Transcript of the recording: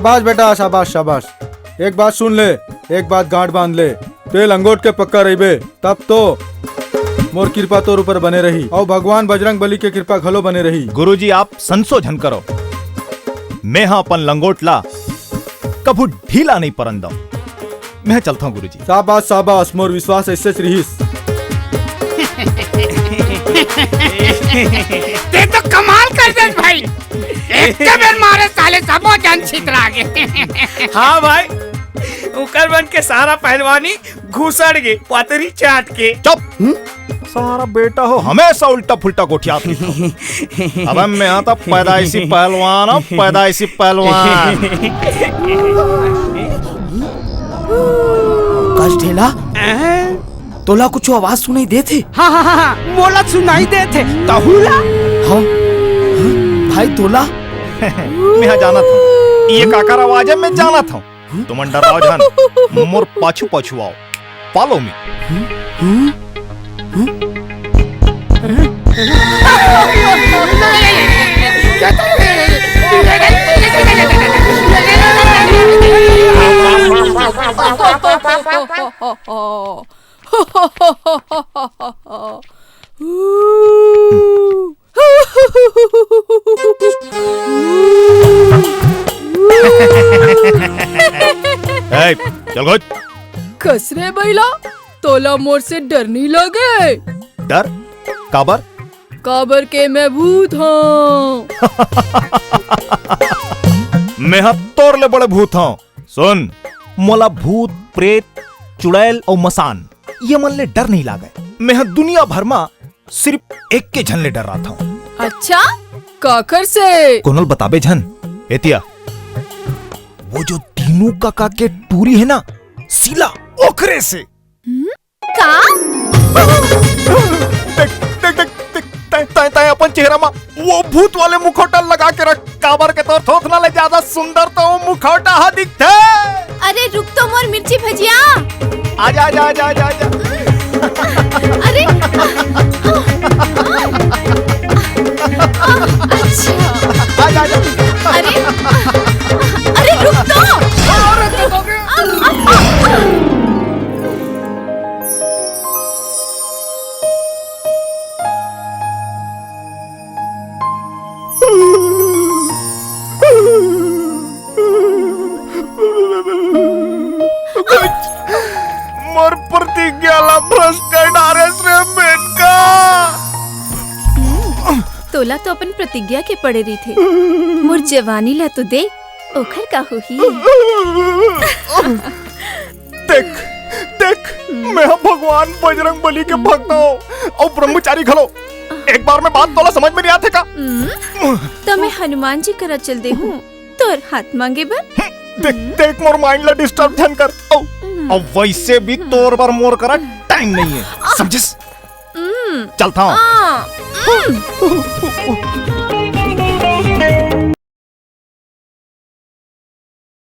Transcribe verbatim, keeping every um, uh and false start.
शाबाश बेटा, शाबाश, शाबाश। एक बात सुन ले, एक बात गांठ बांध ले, तें लंगोट के पक्का रहिबे, तब तो मोर कृपा तोर ऊपर बने रही, अउ भगवान बजरंग बली के कृपा घलो बने रही। गुरुजी, आप संसो झन करो, मैं हा अपन लंगोट ला कभू ढीला नहीं परन दंव। मैं चलथंव गुरुजी। शाबाश, शाबाश, मोर विश्वास ऐसेच रिहिस। तें तो कमाल कर देस भाई, एक बेर मारे साले सबो झन छितरा गे। हाँ भाई, उकर मन के सारा पहलवानी घुसड़ गे पतरी चाट के। चुप। सारा बेटा हो, हमेशा उल्टा फुल्टा गोठियात रहिथो। अबे मैं हा तो पैदाइशी पहलवान हंव, पैदाइशी पहलवान। कस ढेला, तोला कुछ आवाज सुनाई देत हे? हाँ, हाँ, हाँ, हाँ, मोला सुनाई देत हे, तहूला? हाँ, हाँ, भाई तोला? मैं हा जानत हंव, ये काकर आवाज हे, मैं जानत हंव। तुमन डराव झन, मोर पाछू पाछू आव। Follow me। ए, चल घुच। कस रे बइला, तोला मोर से डर नइ लगे? डर? काबर? काबर के मैं भूत हंव। मैं हा तोर ले बड़े भूत हंव। सुन, मोला भूत, प्रेत, चुड़ैल अउ मसान, ये मन ले डर नइ लागय। मैं हा दुनिया भर मा सिरिफ एक के झन ले डर्राथंव। अच्छा, काकर से? कोनो ल बताबे झन। एतिया, वो जो दीनू कका के टूरी हे ना, सीला, ओकरे से। हम्म? का? देख, देख, देख, देख, तैं, तैं, तैं अपन चेहरा मा वो भूत वाले मुखौटा लगा के रख, काबर के तोर थोथना ले ज्यादा सुंदर तो वो मुखौटा हा दिखथे। अरे रुक तो मोर मिर्ची भजिया। आजा, आजा, आजा, आजा, आजा। अरे, अच्छा। आजा, आजा। अरे, अरे रुक तो। मोर प्रतिज्ञा ला भ्रष्ट कर डारेस रे मेनका। हम्म, तोला तो अपन प्रतिज्ञा के पड़े रहिथे। मोर जवानी ला तो दे, ओखर का होही? देख, देख, मैं हा भगवान बजरंग बली के भक्त हंव अउ ब्रह्मचारी घलो। एक बार में बात तोला समझ में नइ आथे का? हम्म, त मैं हनुमान जी करा चल देहूं, तोर हाथ मांगे बर। देख, देख, मोर mind ला disturb झन कर। अउ, हम्म। अउ वैसे भी तोर बर मोर करा time नइ हे, समझिस? हम्म। चलथंव। आ, हम्म।